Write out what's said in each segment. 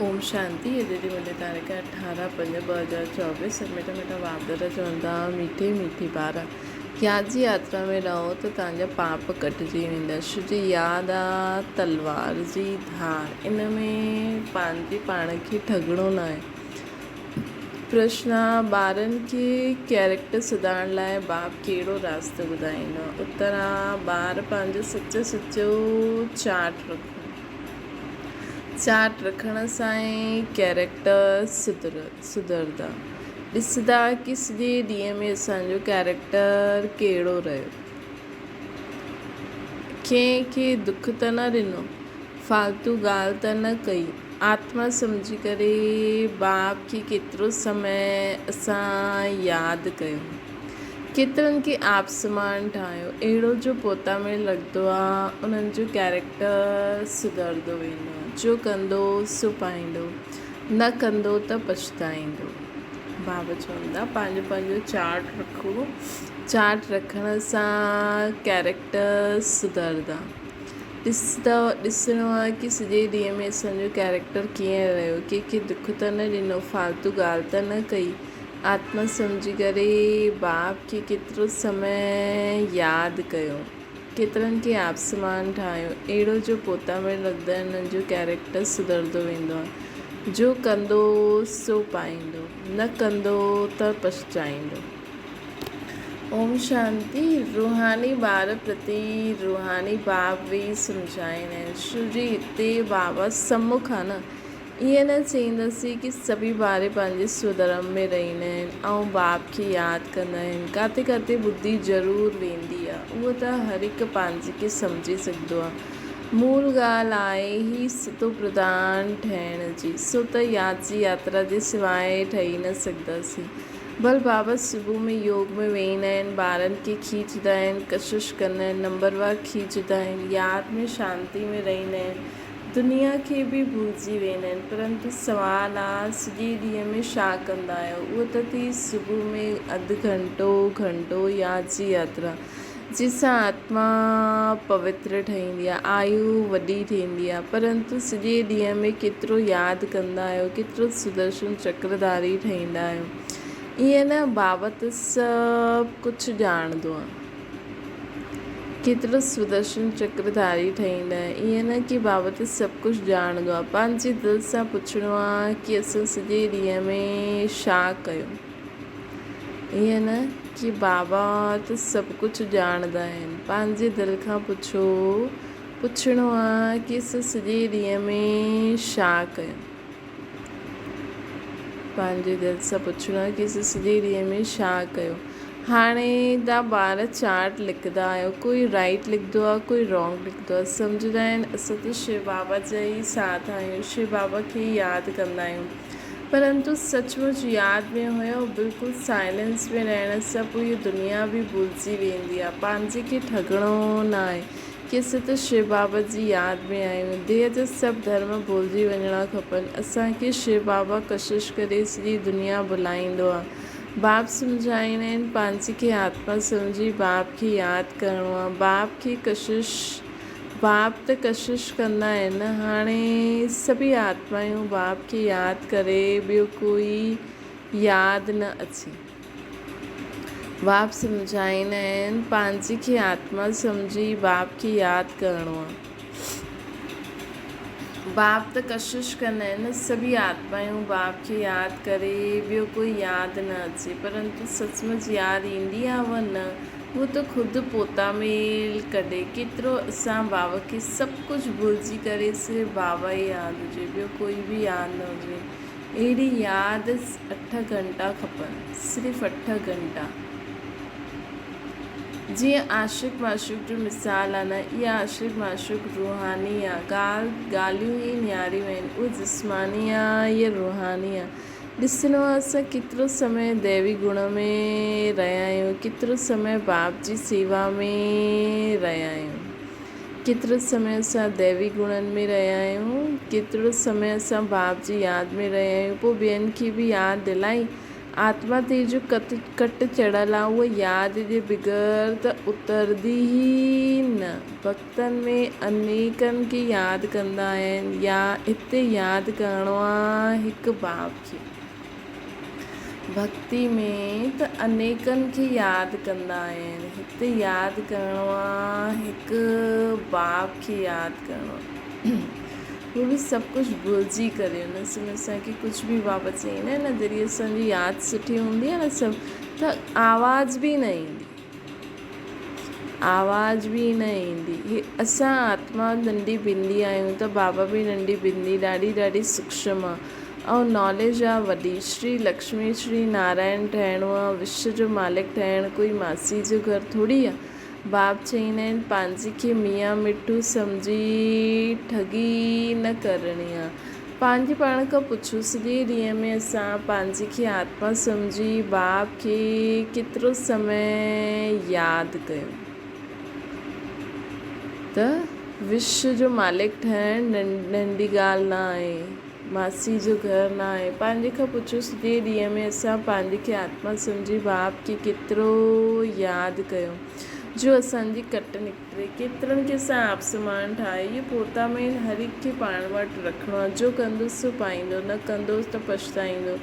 اوم شانتي اڄ جي منهنجي تاريخ 18 5 2024 سميٽ ميٺا بابدادا چون ٿا ميٺي ميٺي ٻار ياد جي ياترا ۾ رهو ته توهان جا پاپ ڪٽجي ويندا شو جي ياد آ تلوار جي ڌار ان ۾ پنهنجي پاڻ کي ٺڳڻو ناهي پرشن آ ٻارن کي ڪيريڪٽر سڌارڻ لاء باپ ڪهڙو راستو ٻڌائيندو اتر آ ٻار پنهنجو سچو سچو چارٽ رکو چارٽ رکڻ سان ئي ڪيريڪٽر سڌرندا. ڏسندا ڪي سڄي ڏينهن ۾ اسان جو ڪيريڪٽر ڪهڙو رهيو. ڪنهن کي دک ته نه ڏنو، فالتو ڳالهه ته نه ڪئي. آتما سمجهي ڪري باپ کي ڪيترو سمي اسان ياد ڪيو. ڪيترن کي آپ سمان ٺاهيو. اهڙو جو پوتا ۾ لڳندو آ انهن جو ڪيريڪٽر سڌرندو ويندو آ. جو ڪندو سو پائيندو. نه ڪندو ته پڇتائيندو. بابا چوندا پنهنجو پنهنجو چارٽ رکو. چارٽ رکڻ سان ڪيريڪٽر سڌرندا. ڏسندؤ ڏسڻو آ ڪي سڄي ڏينهن ۾ اسان جو ڪيريڪٽر ڪيئن رهيو. ڪنهن کي دک ته نه ڏنو. فالتو ڳالهه ته نه ڪئي. آتما سمجهي ڪري باپ کي ڪيترو سمي ياد ڪيو. ڪيترن کي آپ سمان ٺاهيو. اهڙو جو پوتا ۾ لڳندڙ انهن جو ڪيريڪٽر سڌرندو ويندو آهي. جو ڪندو سو پائيندو، نه ڪندو ته پڇتائيندو. اوم شانتي روحاني ٻار پرتي روحاني باپ ويهي سمجهائيندا آهن. شو جي هتي بابا سمک آ نه. ائين نه چئينداسين ڪي سڀئي ٻار پنهنجي سوڌرم ۾ رهندا آهن ۽ باپ کي ياد ڪندا آهن. ڪاٿي ڪاٿي ٻڌي ضرور ويندي آ. اهو ته هر هڪ پنهنجي کي سمجهي سگهندو آ. مول ڳالهه آهي هي ستو پرڌان ٺهڻ جي. سو ته ياد جي ياترا جي سواء ٺهي نه سگهنداسين. ڀل بابا صبح ۾ يوگ ۾ ويهندا آهن، ٻارن کي کيچندا آهن، ڪشش ڪندا آهن، نمبروار کيچندا آهن، ياد ۾ شانتي ۾ رهندا آهن. دنيا کي به ڀلجي ويندا آهن پرنتو سوال آ سڄي ڏينهن ۾ ڇا ڪندا آهيو اهو ته ٿي صبح ۾ اڌ گهنٽو گهنٽو ياد جي ياترا جنهن سان آتما پوتر ٺهيندي آ آيو وڏي ٿيندي آ پرنتو سڄي ڏينهن ۾ ڪيترو ياد ڪندا آهيو ڪيترو سدرشن چڪرڌاري ٺهيندا آهيو ائين نه بابا ته سڀ ڪجهه ڄاڻندو آ. ڪيترو سدرشن چڪر ڌاري ٺهيندا آهن. ائين نه ڪي بابا ته سڀ ڪجهه ڄاڻندو آهي. پنهنجي دل سان پڇڻو آهي ڪي اسان سڄي ڏينهن ۾ ڇا ڪيو؟ ائين نه ڪي بابا ته سڀ ڪجهه ڄاڻندا آهن. پنهنجي دل کان پڇو، پڇڻو آهي ڪي اسان سڄي ڏينهن ۾ ڇا ڪيو؟ پنهنجي دل سان پڇڻو آهي ڪي اسان سڄي ڏينهن ۾ ڇا ڪيو؟ هاڻي توهان ٻار چارٽ لکندا آهيو، ڪوئي رائيٽ لکندو آهي، ڪوئي رانگ لکندو آهي، سمجهندا آهن اسان ته شو بابا جا ئي ساٿ آهيون، شو بابا کي ئي ياد ڪندا آهيون، پرنتو سچ مچ ياد ۾ هيو، بلڪل سائلنس ۾ رهڻ سان پوء اها دنيا به ڀلجي ويندي آهي، پنهنجي کي ٺڳڻو ناهي. ڪي اسين ته شو بابا جي ياد ۾ آهيون. ديهه جا سڀ ڌرم ڀلجي وڃڻا کپن. اسان کي شو بابا ڪشش ڪري سڄي دنيا ڀلائيندو آ. باپ سمجهائيندا آهن پنهنجي کي آتما سمجهي باپ کي ياد ڪرڻو آ. باپ کي ڪشش باپ ته ڪشش ڪندا آهن نه هاڻي سڀئي آتمايون باپ کي ياد ڪري ٻيو ڪوئي ياد نه اچي. باپ سمجهائيندا آهن، پنهنجي کي آتما سمجهي باپ کي ياد ڪرڻو آهي. باپ ته ڪشش ڪندا آهن، سڀئي آتمائون باپ کي ياد ڪري، ٻيو ڪوئي ياد نه اچي، پرنتو سچ مچ ياد ايندي آهي اها نه، اهو ته خود پوتاميل ڪڍي، ڪيترو اسان بابا کي سڀ ڪجهه ڀلجي ڪري صرف بابا ئي ياد هجي، ٻيو ڪوئي به ياد نه هجي. اهڙي ياد اٺ گهنٽا کپن، صرف اٺ گهنٽا. جيئن عاشق معشوق جو مثال آ نه، اها عاشق معشوق روحاني آ، ڳالهه ڳالهيون ئي نياريون آهن، اهو جسماني آ يا روحاني آ. ڏسڻو آ اسان ڪيترو سمي ديوي گڻ ۾ رهيا آهيون، ڪيترو سمي باپ جي سيوا ۾ رهيا آهيون. ڪيترو سمي اسان ديوي گڻن ۾ رهيا آهيون، ڪيترو سمي اسان باپ جي ياد ۾ رهيا آهيون، پوء ٻين کي به ياد دلائي. آتما تي جو ڪت ڪٽ چڙهيل آ اها ياد جي بغير ته اتردي ئي نه. ڀڳتن ۾ انيڪن کي ياد ڪندا آهن يا هتي ياد ڪرڻو آ هڪ باپ کي. ڀڳتي ۾ ته انيڪن کي ياد ڪندا آهن هتي ياد ڪرڻو آ هڪ باپ کي ياد ڪرڻو آ هو به سڀ ڪجهه ڀلجي ڪري ان سمي اسان کي ڪجهه به بابا چئي نه جڏهن اسان جي ياد سٺي هوندي آ نه سڀ ته آواز به نه ايندي. آواز به نه ايندي. هي اسان آتما ننڍي بندي آهيون ته بابا به ننڍي بندي ڏاڍي ڏاڍي سوڪشم آ ۽ ناليج آ وڏي. شري لڪشمي شري نارائڻ ٺهڻو آ وشو جو مالڪ ٺهڻ ڪوئي ماسي جو گهر ٿوري آ. باپ چئيندا آهن پنهنجي کي ميان مٺو سمجهي ٺڳي نه ڪرڻي آ. پنهنجي پاڻ کان پڇو، سڄي ڏينهن ۾ اسان پنهنجي کي آتما سمجهي باپ کي ڪيترو سمي ياد ڪيو؟ ته وشو جو مالڪ ٺهڻ ننڍي ڳالهه نه آهي، ماسي جو گهر نه آهي. پنهنجي کان پڇو، سڄي ڏينهن ۾ اسان پنهنجي کي آتما سمجهي باپ کي ڪيترو ياد ڪيو، جو اسان جي ڪٽ نڪتي. ٽي ڪيترن کي سان آپسمان ٺاهي اهي پوتا مين هر هڪ کي پاڻ وٽ رکڻو آ جو ڪندس سو پائيندو نه ڪندوس ته پڇتائيندو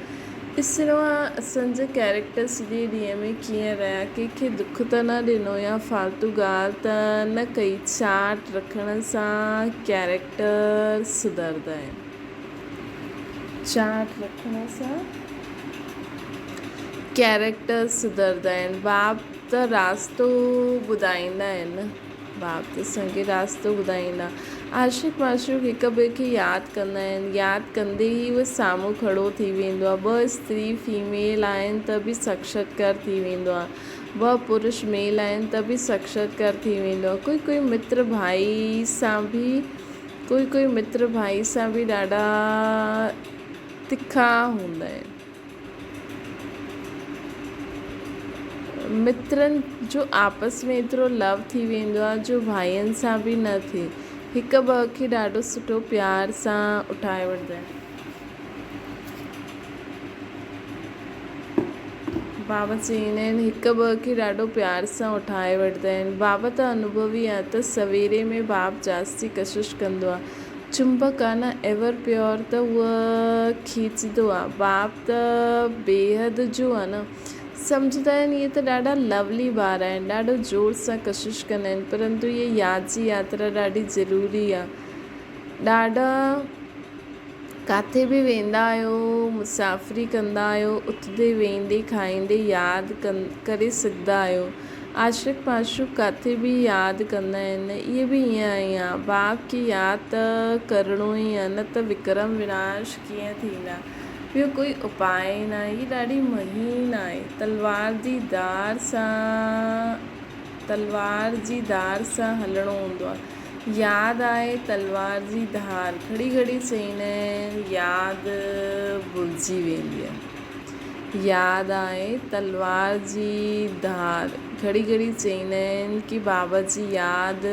ڏسڻو آ اسان جا ڪيريڪٽر سڄي ڏينهن ۾ ڪيئن رهيا ڪنهن کي دک ته نه ڏنو يا فالتو ڳالهه ته نه ڪئي چاٽ رکڻ سان ڪيريڪٽر سڌردا آهن چاٽ رکڻ سان ڪيريڪٽر سڌردا آهن باب ته راستو ٻڌائيندا آهن نه. باپ ته اسان کي راستو ٻڌائيندا. عاشق معشوق هڪ ٻئي کي ياد ڪندا آهن. ياد ڪندي ئي اهو سامهون کڙو ٿي ويندو آهي. ٻه استري، Female، آهن ته به ساڪشاتڪار ٿي ويندو آهي. ٻه پرش، Male، آهن ته به ساڪشاتڪار ٿي ويندو آهي. ڪوئي ڪوئي متر ڀائي سان به ڪوئي ڪوئي متر ڀائي سان به ڏاڍا تکا هوندا آهن. مترن جو آپس ۾ ايترو لو ٿي ويندو آهي جو ڀائين سان به نه ٿئي. هڪ ٻه کي ڏاڍو سٺو پيار سان اٺائي وٺندا آهن. بابا چئيندا آهن هڪ ٻه کي ڏاڍو پيار سان اٺائي وٺندا آهن. بابا ته انوڀوي آهي ته سويري ۾ باپ جاستي ڪشش ڪندو آهي. چمبڪ آ نه ايور پيور ته هوء کيچندو آ. باپ ته بيحد جو آ نه. سمجهندا آهن اهي ته ڏاڍا لولي ٻار آهن. ڏاڍو زور سان ڪشش ڪندا آهن. پرنتو هيء ياد جي ياترا ڏاڍي ضروري آ. ڏاڍا ڪاٿي به ويندا آهيو، مسافري ڪندا آهيو، اٿندي ويهندي کائيندي ياد ڪري سگهندا آهيو. عاشق معشوق ڪاٿي به ياد ڪندا آهن. اهي به ائين ئي آ. باپ کي ياد ته ڪرڻو ئي آ نه ته وڪرم وناش ڪيئن ٿيندا. ٻيو ڪوئي اپاء ئي ناهي. هي ڏاڍي مهين آهي. تلوار جي ڌار سان تلوار جي ڌار سان هلڻو هوندو آ. ياد آهي تلوار جي ڌار. گهڙي گهڙي چئيندا آهن ياد ڀلجي ويندي آ. ياد آهي تلوار جي ڌار. گهڙي گهڙي چئيندا آهن ڪي بابا جي ياد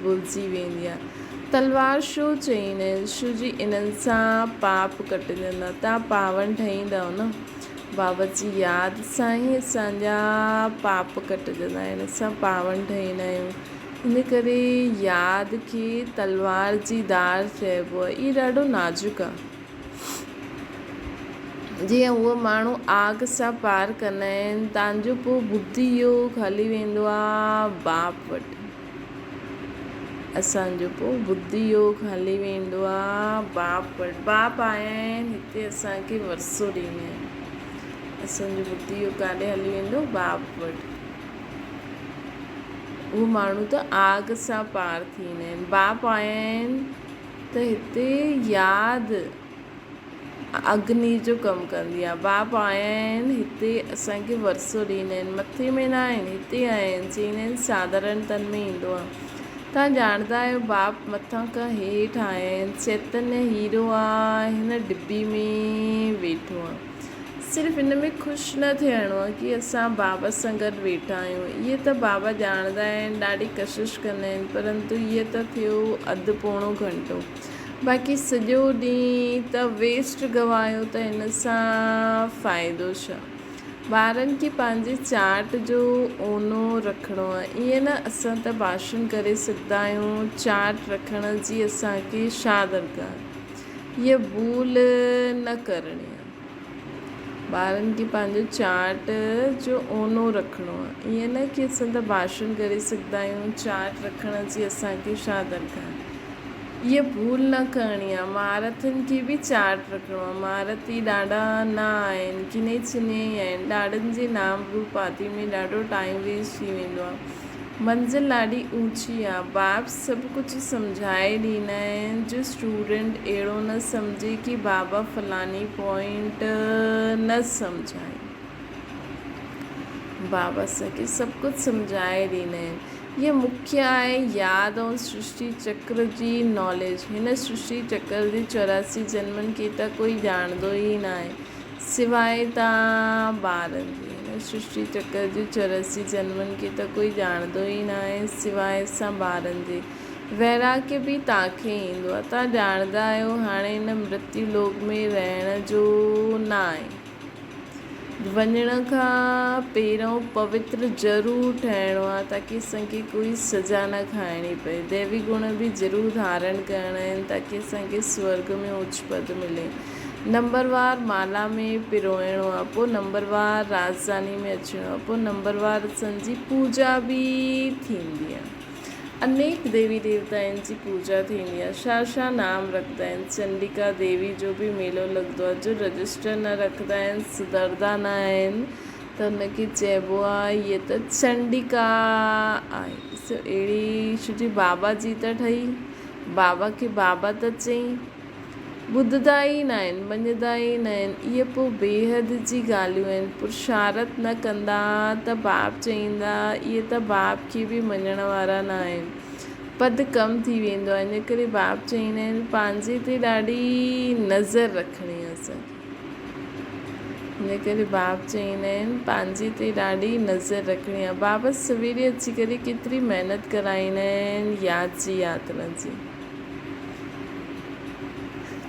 ڀلجي ويندي آ. تلوار ڇو چئيندا آهن؟ ڇو جي انهن سان پاپ ڪٽجندا. تان پاون ٺهيندؤ نه. بابا جي ياد سان ئي اسان جا پاپ ڪٽجندا آهن. اسان پاون ٺهيندا آهيون. ان ڪري ياد کي تلوار جي ڌار چئبو آهي. اهي ڏاڍو نازڪ آ. جيئن اهو ماڻهو آگ سان پار ڪندا آهن، تان جو پوء ٻڌي يوگ هلي ويندو آ باپ وٽ. اسان جو پوء ٻڌي يوگ هلي ويندو آ باپ وٽ. باپ آيا آهن هتي اسان کي ورثو ڏيندا آهن. اسان جو ٻڌي يوگ ڪاڏي هلي ويندو باپ وٽ. اهو ماڻهو ته آگ سان پار ٿيندا آهن. باپ آيا آهن. ته هتي ياد اگني جو ڪم ڪندي آهي. باپ آيا آهن هتي اسان کي ورثو ڏيندا آهن. مٿي ۾ نه آهن هتي آيا آهن. چئيندا آهن ساڌارڻ تن ۾ ايندو آهي. توهان ڄاڻندا آهيو باپ مٿان کان هيٺ آيا آهن. چيتنيه هيرو آهي هن ڊٻي ۾ ويٺو آهي. صرف ان ۾ خوش نه ٿيڻو آهي ڪي اسان بابا سان گڏ ويٺا آهيون. اهي ته بابا ڄاڻندا آهن، ڏاڍي ڪشش ڪندا آهن، پرنتو اهي ته ٿيو اڌ پوڻو گهنٽو. باقي سڄو ڏينهن ته ويسٽ گنوايو ته ان سان فائدو ڇا؟ ٻارن کي پنهنجي چارٽ جو اونو رکڻو آهي. ائين نه اسان ته ڀاشڻ ڪري سگهندا آهيون، چارٽ رکڻ جي اسان کي ڇا درڪار؟ هيء ڀول نه ڪرڻي آهي. ٻارن کي پنهنجو چارٽ جو اونو رکڻو آهي. ائين نه ڪي اسان ته ڀاشڻ ڪري سگهندا آهيون، چارٽ رکڻ جي اسان کي ڇا درڪار؟ هيء ڀول نه ڪرڻي آهي. مهارٿين کي به چارٽ رکڻو آهي. مهارٿي ڏاڍا نه آهن، گني چني ئي آهن. ڏاڍن جي نام روپ آدي ۾ ڏاڍو ٽائيم ويسٽ ٿي ويندو آهي. منزل ڏاڍي اوچي آ. باب سڀ ڪجهه سمجهائي ڏيندا آهن جو اسٽوڊنٽ اهڙو نه سمجهي ڪي بابا فلاني پوائنٽ نه سمجهائي. بابا اسان کي سڀ ڪجهه سمجهائي ڏيندا آهن. هيء مکيه آهي ياد ۽ سرشٽي چڪر جي ناليج. هن سرشٽي چڪر جي 84 جنمن کي ته ڪوئي ڄاڻندو ئي ناهي. سواء تان ٻارن جي. هن سرشٽي چڪر جي 84 جنمن کي ته ڪوئي ڄاڻندو ئي ناهي، سواء اسان ٻارن جي. ويراڳ به تان کي ايندو آهي. تان ڄاڻندا آهيو هاڻي هن مرتيو لوڪ ۾ رهڻ جو ناهي. وڃڻ کان پهريون پوتر ضرور ٺهڻو آهي تاڪي اسان کي ڪوئي سزا نه کائڻي پئي. ديوي گڻ به ضرور ڌارڻ ڪرڻا آهن تاڪي اسان کي سورڳ ۾ اوچ پد ملي. نمبروار مالا ۾ پروئڻو آ، پوء نمبروار راڄڌاني ۾ اچڻو آ، پوء نمبروار اسان جي پوڄا به ٿيندي آ. انيڪ ديوي ديوتائن جي پوڄا ٿيندي آ. شا شا نام رکندا آهن. چنڊيڪا ديوي جو به ميلو لڳندو آ. جو رجسٽر نه رکندا آهن، سڌردا نه آهن ته ان کي چئبو آ هيء ته چنڊيڪا آهي. ڏسو اهڙي سٺي بابا جي ته ٺهي. بابا کي بابا ته چئين. ٻڌندا ئي ناهن، مڃندا ئي ناهن. اهي پوء بيحد جي ڳالهيون آهن. پرشارت نه ڪندا ته باپ چئيندا، اهي ته باپ کي به مڃڻ وارا ناهن. پد ڪم ٿي ويندو آهي. ان ڪري باپ چئيندا آهن، پنهنجي تي ڏاڍي نظر رکڻي آهي اسان کي. ان ڪري باپ چئيندا آهن، پنهنجي تي ڏاڍي نظر رکڻي آهي. بابا سويري اچي ڪري ڪيتري محنت ڪرائيندا آهن ياد جي ياترا جي.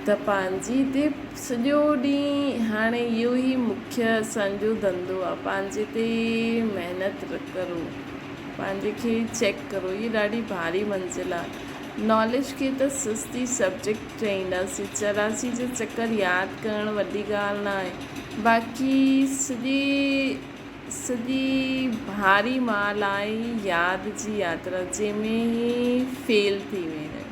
ته پنهنجي تي سڄو ڏينهن هاڻي اهو ئي مکيه اسان جو ڌنڌو آهي پنهنجي تي محنت ڪرو پنهنجي کي چيڪ ڪرو هي ڏاڍي ڀاري منزل آهي ناليج کي ته سستي سبجيڪٽ چئينداسين 84 جا چڪر ياد ڪرڻ وڏي ڳالهه نه آهي باقي سڄي سڄي ڀاري مال آهي ياد جي ياترا جنهن ۾ هي فيل ٿي ويندا آهن.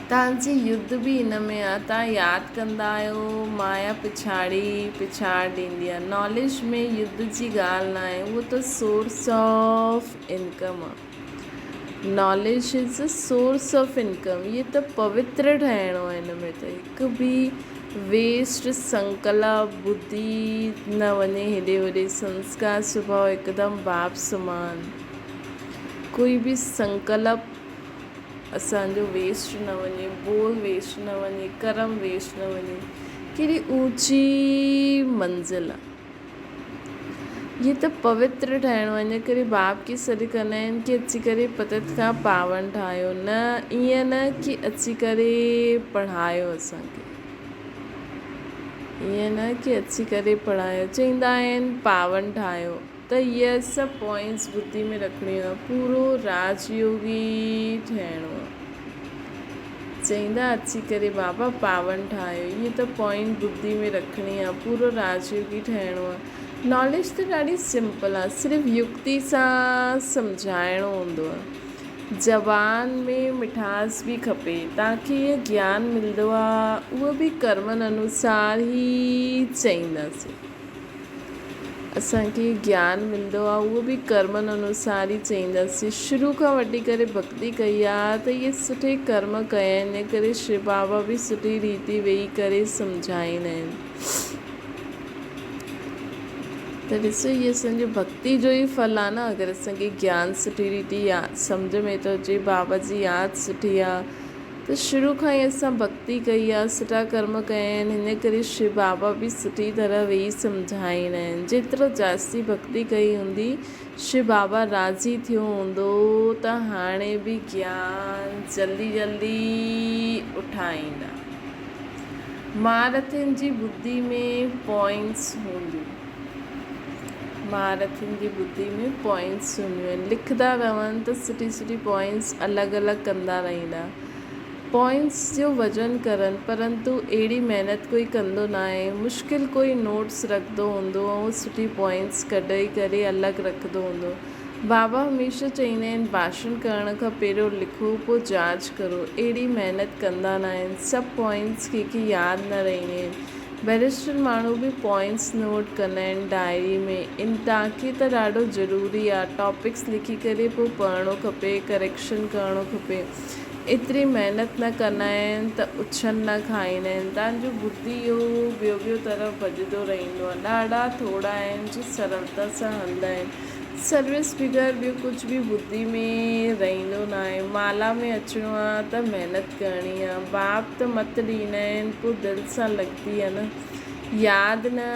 تان جي يڌ به ان ۾ آهي. تان ياد ڪندا آهيو مايا پڇاڙي پڇاڙ ڏيندي آهي. ناليج ۾ يڌ جي ڳالهه ناهي اهو ته سورس آف انڪم آهي. Knowledge is a source of income اهي ته پوتر ٺهڻو آهي ان ۾ ته هڪ به ويسٽ سنڪلپ ٻڌي نه وڃي هيڏي هوڏي سنسڪار سڀاء هڪدم باپ سمان ڪوئي به سنڪلپ اسان جو ويسٽ نه وڃي بول ويسٽ نه وڃي ڪرم ويسٽ نه وڃي ڪهڙي اوچي منزل آ هي ته پوتر ٺاهڻو آهي ان ڪري باپ کي سڏ ڪندا آهن ڪي اچي ڪري پتت کان پاون ٺاهيو نه ائين نه ڪي اچي ڪري پڙهايو اسان کي ائين نه ڪي اچي ڪري پڙهايو چئيندا آهن پاون ٺاهيو ته هي سڀ پوائنٽس ٻڌي ۾ رکڻيون آهن پورو راج يوگي ٺهڻو آهي. چئيندا اچي ڪري بابا پاون ٺاهيو. هيء ته پوائنٽ ٻڌي ۾ رکڻي آ. پورو راجيوگي ٺهڻو آ. ناليج ته ڏاڍي سمپل آ. صرف يڪتي سان سمجهائڻو هوندو آ. زبان ۾ مٺاس به کپي. توهان کي اهو گيان ملندو آ اهو به ڪرمن انوسار ئي چئينداسين. اسان کي گيان ملندو آ اهو به ڪرمن انوسار ئي چئينداسين. شروع کان وٺي ڪري ڀڳتي ڪئي آ ته اهي سٺي ڪرم ڪيا آهن ان ڪري شو بابا به سٺي ريتي ويهي ڪري سمجهائيندا آهن. ته ڏسو اهي اسان جو ڀڳتي جو ئي ڦل آ نه اگر اسان کي گيان سٺي ريتي سمجهه ۾ ٿو اچي بابا جي ياد سٺي آ. ته شروع کان ئي اسان ڀڳتي ڪئي آ، سٺا ڪرم ڪيا آهن، هن ڪري شو بابا به سٺي طرح ويهي سمجهائيندا آهن. جيترو جاستي ڀڳتي ڪئي هوندي، شو بابا راضي ٿيو هوندو ته هاڻي به گيان جلدي جلدي اٺائيندا. مهارٿين جي ٻڌي ۾ پوائنٽس هونديون. مهارٿين جي ٻڌي ۾ پوائنٽس هونديون آهن. لکندا رهن ته سٺي سٺي پوائنٽس الڳ الڳ ڪندا رهندا. پوائنٽس جو وزن ڪرن پرنتو اهڙي محنت ڪوئي ڪندو ناهي. مشڪل ڪوئي نوٽس رکندو هوندو ۽ سٺي پوائنٽس ڪڍي ڪري الڳ رکندو هوندو. بابا هميشه چئيندا آهن ڀاشڻ ڪرڻ کان پهريون لکو پوء جاچ ڪرو. اهڙي محنت ڪندا ناهن. سڀ پوائنٽس ڪنهن کي ياد نه رهندي آهن. بئريسٽر ماڻهو به پوائنٽس نوٽ ڪندا آهن ڊائري ۾. ان تانکي ته ڏاڍو ضروري آ ٽاپڪس لکي ڪري پوء پڙهڻو کپي ڪريڪشن ڪرڻو کپي. ايتري محنت نه ڪندا آهن ته اڇن نه کائيندا آهن. تانجو ٻڌي اهو ٻيو ٻيو طرف ڀڄندو رهندو آ. ڏاڍا ٿورا آهن جو سرلتا سان هلندا آهن. سروس بغير ٻيو ڪجهه به ٻڌي ۾ رهندو ناهي. مالا ۾ اچڻو آ ته محنت ڪرڻي آ. باپ ته مت ڏيندا آهن پو دل سان لڳندي آ نه. ياد نه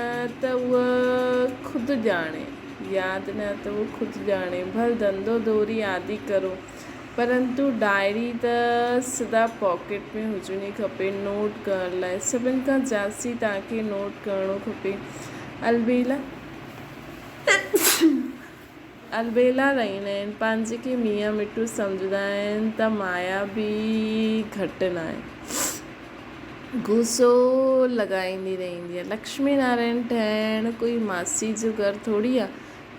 ته هوء خود ڄاڻي. ياد نه ته هوء خود ڄاڻي. ڀل ڌنڌو دوري آدي ڪرو پرنتو ڊائري ته سدا پاڪيٽ ۾ هجڻي کپي نوٽ ڪرڻ لاء. سڀن کان جاسي توهان کي نوٽ ڪرڻو کپي. البيلا. البيلا رهندا آهن، پنهنجي کي ميان مٺو سمجهندا آهن ته مايا به گهٽ ناهي. غصو لڳائيندي رهندي آهي. لڪشمي نارائڻ ٺهڻ ڪوئي ماسي جو گهر ٿوري آهي.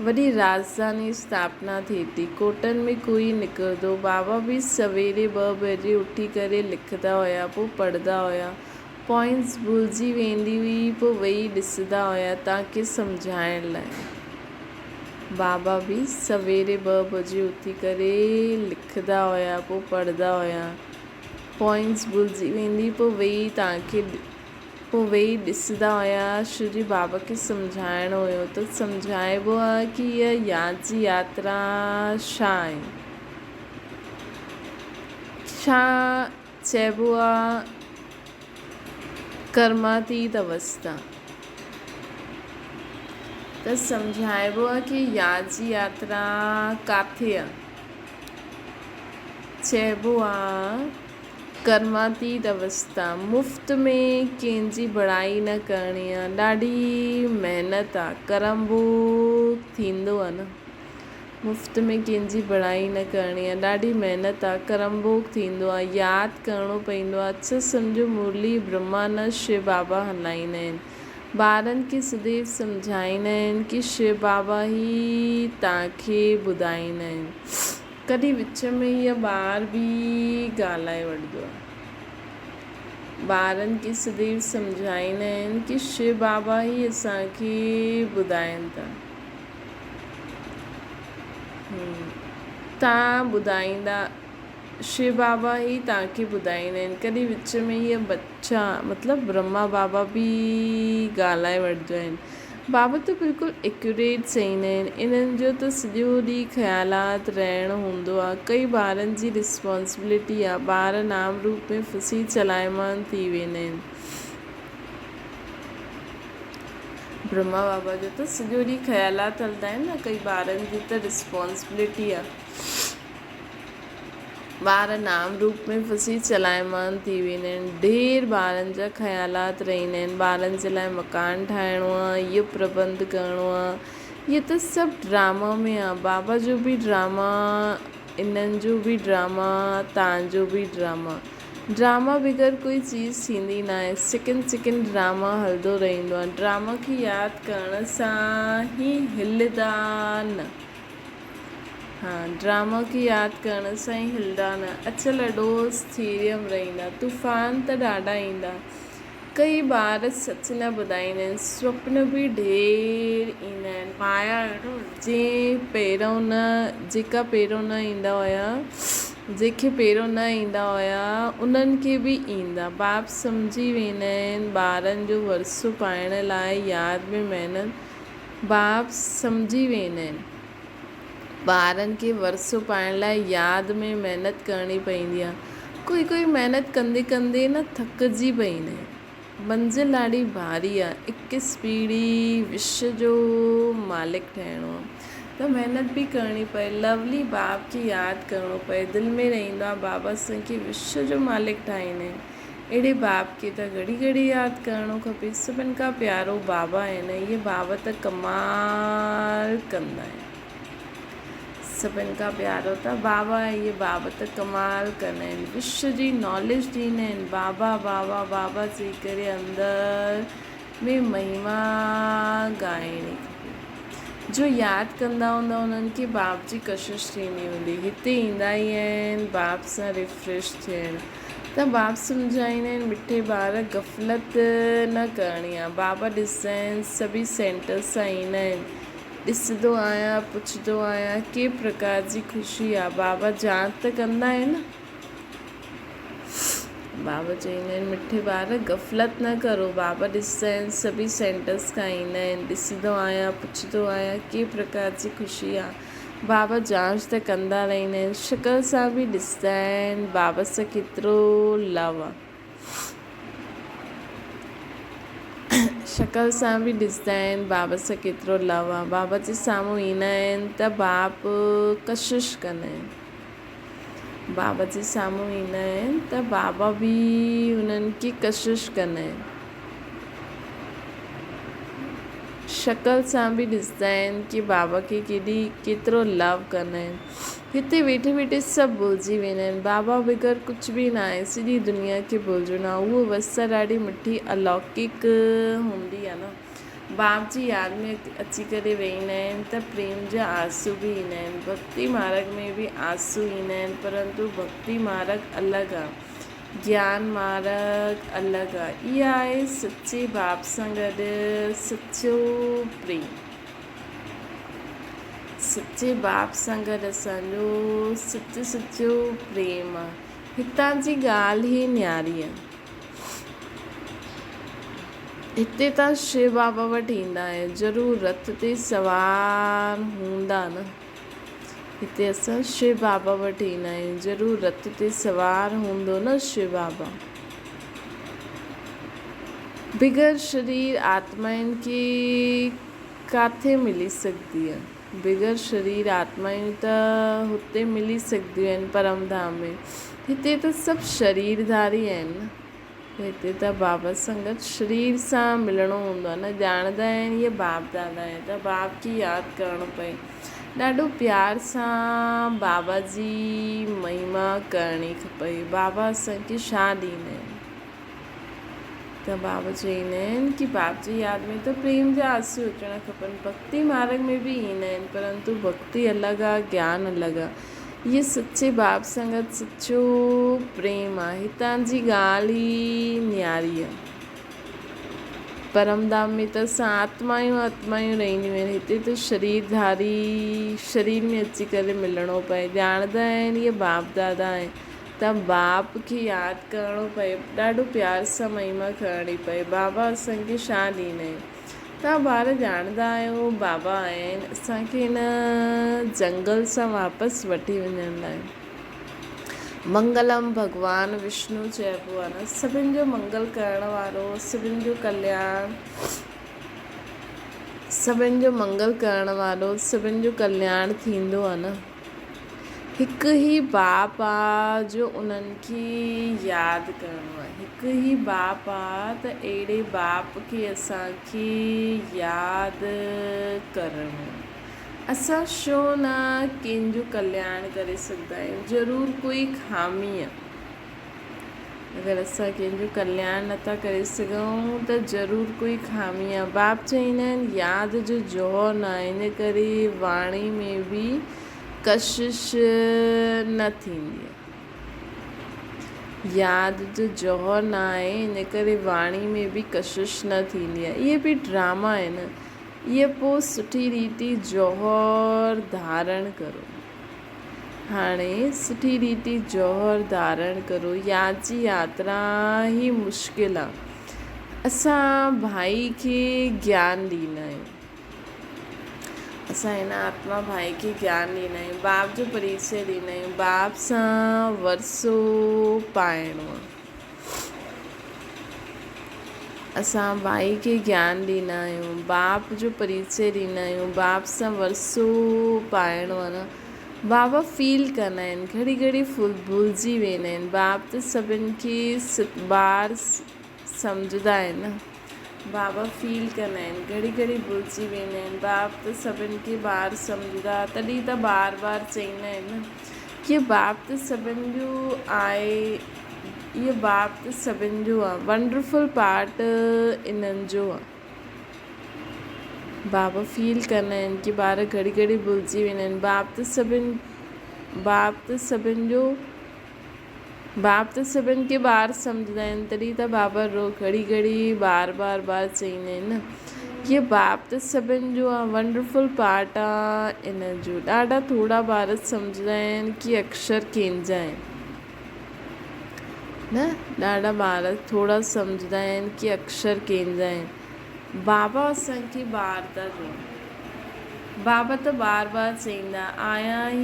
وڏي راڄڌاني اسٿاپنا ٿئي ٿي. ڪوٽن ۾ ڪوئي نڪرندو. بابا به سويري ٻه بجي اٿي ڪري لکندا هيا پوء پڙهندا هيا. پوائنٽس ڀلجي ويندي هئي پوء ويهي ڏسندا هيا تان کي سمجهائڻ لاء. بابا به سويري ٻه بجي اٿي ڪري لکندا هيا پوء پڙهندا هيا. پوائنٽس ڀلجي ويندي پوء ويهي تان کي پوء ويهي ڏسندا هيا شو جي بابا کي سمجهائڻو هيو ته سمجهائبو آ ڪي اها ياد جي ياترا ڇا آهي؟ ڇا چئبو آ ڪرماتيت اوستا ته سمجهائبو آ ڪي ياد جي ياترا ڪاٿي آ؟ چئبو آ ڪرماتيت اوستا مفت ۾ ڪنهن جي بڙائي نه ڪرڻي آ ڏاڍي محنت آ ڪرم ڀوڳ ٿيندو آ نه. مفت ۾ ڪنهن جي بڙائي نه ڪرڻي آ، ڏاڍي محنت آ، ڪرم ڀوڳ ٿيندو آ، ياد ڪرڻو پئيندو آ، اڇا سمجهو مرلي برهما نه شو بابا هلائيندا آهن. ٻارن کي سديو سمجهائيندا آهن ڪي شو بابا ئي توهان کي ٻڌائيندا آهن. ڪڏهن وچ ۾ هيء ٻار به ڳالهائي وٺندو آ. ٻارن کي سديو سمجهائيندا آهن ڪي شو بابا ئي اسان کي ٻڌائين ٿا. تان ٻڌائيندا شو بابا ئي تان کي ٻڌائيندا آهن ڪڏهن وچ ۾ هيء ٻچا مطلب برهما بابا به ڳالهائي وٺندو آهن بابا ته بلڪل ايڪيوريٽ چئيندا آهن انهن جو ته سڄو ڏينهن خيالات رهڻ هوندو آهي ڪئي ٻارن جي رسپانسبلٽي آهي ٻار نام روپ ۾ ڦسي چلائمان ٿي ويندا آهن. برهما بابا جو ته سڄو ڏينهن خيالات هلندا آهن نه ڪئي ٻارن جي ته رسپانسبلٽي آ ٻار نام روپ ۾ ڦسي چلائمان ٿي ويندا آهن ڍير ٻارن جا خيالات رهندا آهن ٻارن جي لاء مڪان ٺاهڻو آ اهو پربنڌ ڪرڻو آ اهي ته سڀ ڊراما ۾ آ بابا جو به ڊراما انهن جو به ڊراما تان جو به ڊراما ڊراما بغير ڪوئي چيز ٿيندي ناهي سيڪنڊ سيڪنڊ ڊراما هلندو رهندو آهي ڊراما کي ياد ڪرڻ سان ئي هلدا نه ها ڊراما کي ياد ڪرڻ سان ئي هلدا نه اچل اڏول ٿيريم رهندا طوفان ته ڏاڍا ايندا ڪئي ٻار سچ نه ٻڌائيندا آهن سوپن به ڍير ايندا آهن مايا جنهن پهريون نه جيڪا پهريون نه ايندا هيا جنهن کي پهريون نه ايندا هيا انهن کي به ايندا باپ سمجهي ويندا آهن ٻارن جو ورثو پائڻ لاء ياد ۾ محنت باپ سمجهي ويندا آهن ٻارن کي ورثو پائڻ لاء ياد ۾ محنت ڪرڻي پوندي آهي ڪوئي ڪوئي محنت ڪندي ڪندي نه ٿڪجي پئيندا آهن. منزل ڏاڍي ڀاري آ، اڪيس پيڙهي وشو جو مالڪ ٺهڻو آ ته محنت به ڪرڻي پئي، لولي باپ کي ياد ڪرڻو پئي، دل ۾ رهندو آ بابا اسان کي وشو جو مالڪ ٺاهيندا آهن. اهڙي باپ کي ته گهڙي گهڙي ياد ڪرڻو کپي. سڀن کان پيارو بابا آهي نه، اهي بابا ته ڪمال ڪندا آهن. سڀن کان پيارو ته بابا آهي، اهي بابا ته ڪمال ڪندا آهن. وشو جي ناليج ڏيندا آهن. بابا بابا بابا چئي ڪري اندر ۾ مهما ڳائڻي کپي. جو ياد ڪندا هوندا انهن کي باپ جي ڪشش ٿيندي هوندي. هتي ايندا ئي آهن باپ سان ريفريش ٿيڻ ته باپ سمجهائيندا آهن مٺي ٻار غفلت نه ڪرڻي آ. بابا ڏسندا آهن سڀئي سينٽر سان ايندا آهن. ڏسندو آهيان پڇندو آهيان ڪي پرڪار جي خوشي آ. بابا جانچ ته ڪندا آهن نه. بابا چئيندا آهن، مٺي ٻار غفلت نه ڪرو. بابا ڏسندا آهن، سڀئي سينٽرس کان ايندا آهن، ڏسندو آهيان، پڇندو آهيان، ڪي پرڪار جي خوشي آ. بابا جانچ ته ڪندا رهندا آهن، شڪل سان به ڏسندا آهن، بابا سان ڪيترو لو آ. شڪل سان به ڏسندا آهن، بابا سان ڪيترو لو آ. بابا جي سامهون ايندا آهن ته باپ ڪشش ڪندا آهن. بابا جي سامهون ايندا آهن ته بابا به انهن کي ڪشش ڪندا آهن. شڪل سان به ڏسندا آهن ڪي بابا کي ڪيڏي ڪيترو لو ڪندا آهن. هتي ويٺي ويٺي سڀ ڀلجي ويندا آهن. بابا بغير ڪجهه به ناهي. سڄي دنيا کي ڀلجڻو آهي. اهو وسعت ڏاڍي مٺي الوڪڪ هوندي آهي نه. باپ جي ياد ۾ اچي ڪري ويهندا آهن ته پريم جا آنسو به ايندا آهن. ڀڳتي مارڳ ۾ به آنسو ايندا آهن پرنتو ڀڳتي مارڳ الڳ آ، گيان مارڳ الڳ آ. اها آهي سچي باپ سان گڏ سچو پريم. سچي باپ سان گڏ اسان جو سچ سچو پريم آ. هتان جي ڳالهه ئي نياري آ. هتي تان شو بابا وٽ ايندا آهيون ضرور رٿ تي سوار هوندا نه هتي اسان شو بابا وٽ ايندا آهيون ضرور رٿ تي سوار هوندو نه شو بابا بغير شرير آتمائن کي ڪاٿي ملي سگهندي آهي بغير شرير آتمائون ته هتي ملي سگهنديون آهن پرم ڌام ۾ هتي ته سڀ شرير ڌاري آهن نه هتي ته بابا سان گڏ شرير سان ملڻو هوندو آهي نه ڄاڻندا آهن اهي باپ دادا آهن ته باپ کي ياد ڪرڻو پئي ڏاڍو پيار سان بابا جي مهما ڪرڻي کپي بابا اسان کي ڇا ڏيندا آهن ته بابا چئيندا آهن ڪي باپ جي ياد ۾ ته پريم جا آنسو اچڻ کپن ڀڳتي مارڳ ۾ به ايندا آهن پرنتو ڀڳتي الڳ آهي گيان الڳ آهي هيء سچي باپ سان گڏ سچو پريم آ. هتان جي ڳالهه ئي نياري آ. پرم ڌام ۾ ته اسان آتمايون آتمايون رهنديون آهن. هتي ته شرير ڌاري شرير ۾ اچي ڪري ملڻو پئي. ڄاڻندا آهن هيء باپ دادا آهن ته باپ کي ياد ڪرڻو پئي. ڏاڍو پيار سان مهما ڪرڻي پئي. بابا اسان کي ڇا ڏيندا آهن؟ توهان ٻار ڄاڻندا آهيو بابا آيا آهن اسان کي هن جنگل سان واپس وٺي وڃڻ لاء. منگلم ڀڳوان وشنو چئبو آهي نه سڀن جو منگل ڪرڻ وارو سڀن جو ڪلياڻ سڀن جو منگل ڪرڻ وارو سڀن جو ڪلياڻ ٿيندو آهي نه. هڪ ئي باپ آ جو انهن کي ياد ڪرڻو آ. هڪ ئي باپ آ ته اهڙي باپ کي اسان کي ياد ڪرڻو آ. اسان ڇو نه ڪنهن جو ڪلياڻ ڪري سگهندا آهيون؟ ضرور ڪوئي خامي آ. اگر اسان ڪنهن جو ڪلياڻ نه ٿا ڪري سگهون ته ضرور ڪوئي خامي آ. باپ چئيندا آهن ياد جو جوهر نه آهي ان ڪري واڻي ۾ به ڪشش نه ٿيندي آهي. ياد جو جوهر نه آهي ان ڪري واڻي ۾ به ڪشش نه ٿيندي آهي. اهي به ڊراما آهن. اهي پوء سٺي ريتي جوهر ڌارڻ ڪرو. هاڻي سٺي ريتي جوهر ڌارڻ ڪرو. ياد جي ياترا ئي مشڪل آ. اسان ڀائي کي گيان ڏيندا آهيون. اسان هن آتما ڀائي کي گيان ڏيندا آهيون. باپ جو پريچيه ڏيندا آهيون. باپ سان ورثو پائڻو آ. اسان ڀائي کي گيان ڏيندا آهيون، باپ جو پريچيه ڏيندا آهيون، باپ سان ورثو پائڻو آهي نه. بابا فيل ڪندا آهن گهڙي گهڙي ڀلجي ويندا آهن باب ته سڀن کي ٻار سمجهندا آهن نه. بابا فيل ڪندا آهن گهڙي گهڙي ڀلجي ويندا آهن باب ته سڀن کي ٻار سمجهندا تڏهن ته بار بار چئيندا آهن نه ڪي باب ته سڀن جو آهي اهو باب ته سڀن جو آهي ونڊرفل پارٽ انهن جو آهي بابا فيل ڪندا آهن ڪي ٻار گهڙي گهڙي ڀلجي ويندا آهن باب ته سڀن باب ته سڀن جو باپ ته سڀن کي ٻار سمجهندا آهن تڏهن ته بابا رو گهڙي گهڙي بار بار بار چئيندا آهن نه ڪي باپ ته سڀن جو آ ونڊرفل پارٽ آ ان جو ڏاڍا ٿورا ٻار سمجهندا آهن ڪي اڪشر ڪنهن جا آهن نه ڏاڍا ٻار ٿورا سمجهندا آهن ڪي اڪشر ڪنهن جا آهن بابا اسان کي ٻار ٿا چون. بابا ته بار بار چئيندا آيا ئي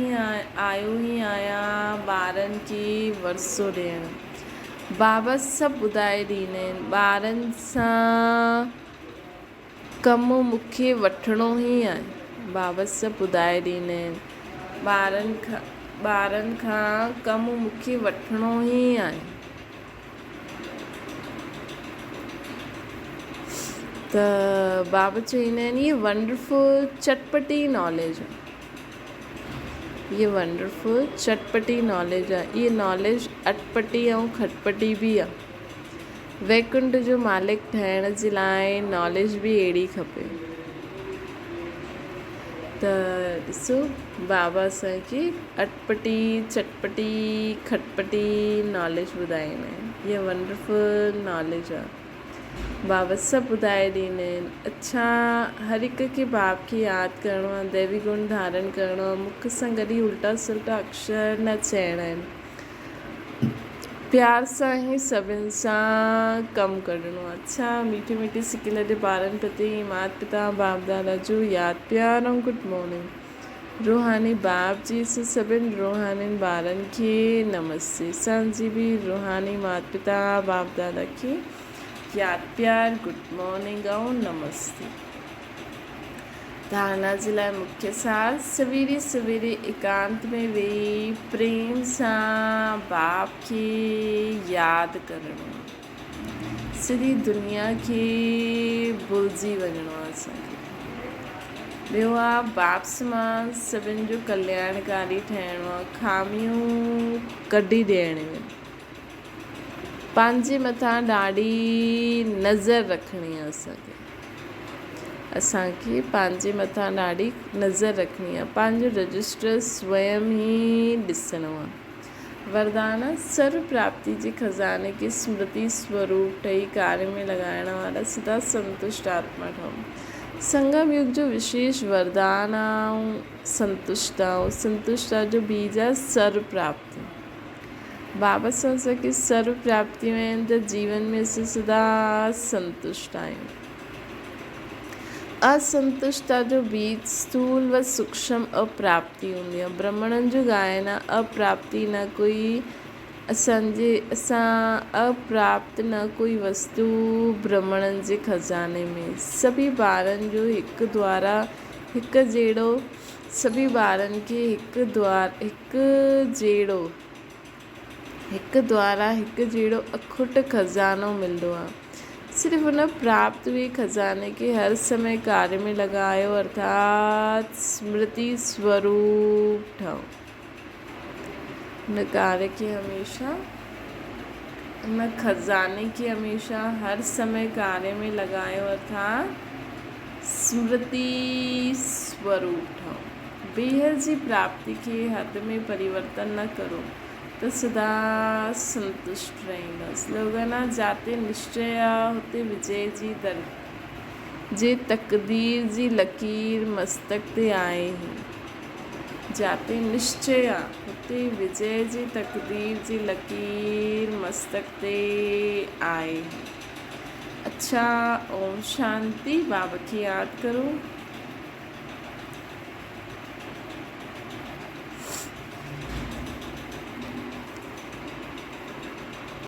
آيو ئي آهيان ٻارن کي ورثو ڏيڻ. بابا سڀ ٻڌائي ڏيندا آهن. ٻارن سان ڪم مون کي وٺڻو ئي آهي. بابا سڀ ٻڌائي ڏيندا آهن. ٻارن کان ڪم مون کي وٺڻو ئي آهي. ته بابا چوندا آهن هي ونڊرفل چٽپٽي ناليج آهي هي ونڊرفل چٽپٽي ناليج آهي هي ناليج اٽپٽي ۽ کٽپٽي به آهي ويڪنٺ جو مالڪ ٺهڻ جي لاء ناليج به اهڙي کپي ته ڏسو بابا اسان کي اٽپٽي چٽپٽي کٽپٽي ناليج ٻڌائيندا آهن اها ونڊرفل ناليج آهي بابا سڀ ٻڌائي ڏيندا آهن اڇا هر هڪ کي باپ کي ياد ڪرڻو آهي ديوي گڻ ڌارڻ ڪرڻو آهي مک سان گڏ الٽا سلٽا اڪشر نه چئڻا آهن پيار سان ئي سڀن سان ڪم ڪڍڻو آهي اڇا ميٺي ميٺي سڪي لڏي ٻارن پرتي مات پتا باپ دادا جو ياد پيار ۽ گڊ مارننگ روحاني باپ جي سو سڀن روحانين ٻارن کي نمستي اسان جي به روحاني مات پتا باپ دادا کي ياد پيار گڊ مارننگ ۽ نمستي. ڌارڻا جي لاء مکيه ساز، سويري سويري ايڪانت ۾ ويهي پريم سان باپ کي ياد ڪرڻو آ. سڄي دنيا کي ڀلجي وڃڻو آ اسان کي. ٻيو آ باپ سمان سڀن جو ڪلياڻڪاري ٺهڻو آ، خاميون ڪڍي ڏيڻيون آهن. پنهنجي مٿان ڏاڍي نظر رکڻي آ اسان کي. اسان کي پنهنجي مٿان ڏاڍي نظر رکڻي آهي. پنهنجو رجسٽر سويم ئي ڏسڻو آهي. وردان، سرو پراپتي جي خزاني کي سمرتي سوروپ ٺهي ڪاري ۾ لڳائڻ وارا سدا سنتشٽ آتما ٺهو. سنگم يگ جو وشيش وردان آهي سنتشٽتا ۽ سنتشٽتا جو بيج آهي سرو پراپتي. بابا سان اسان کي سرو پراپتيون آهن ته جيون ۾ اسين سدا سنتشٽ آهيون. اسنتشٽتا جو بيج اسٿول و سوڪشم اپراپتي هوندي آهي. برهمڻن جو ڳائڻ آهي اپراپتي نه ڪوئي اسان جي اسان اپراپت نه ڪوئي وستو برهمڻن جي خزاني ۾ سڀئي ٻارن جو هڪ دوارا هڪ جهڙو سڀئي ٻارن کي هڪ دوار هڪ جهڙو هڪ دوارا هڪ جهڙو اکٽ خزانو ملندو آهي. صرف ان پراپت هئي خزاني کي هر سمي ڪاري ۾ لڳايو ارٿات سمرتي سوروپ ٺهو. ان ڪاري کي هميشه ان خزاني کي هميشه هر سمي ڪاري ۾ لڳايو ارٿات سمرتي سوروپ ٺهو. بيحد جي پراپتي کي حد ۾ پريورتن نه ڪرو ته سدا سنتشٽ رهندا. سلوگن آ جاتي نشچي آ هتي وجي جي در جي تقدير جي لڪير مستڪ تي آهي هي. جاتي نشچي آ هتي وجي جي تقدير جي لڪير مستڪ تي آهي هي. اڇا اوم شانتي بابا کي ياد ڪرو.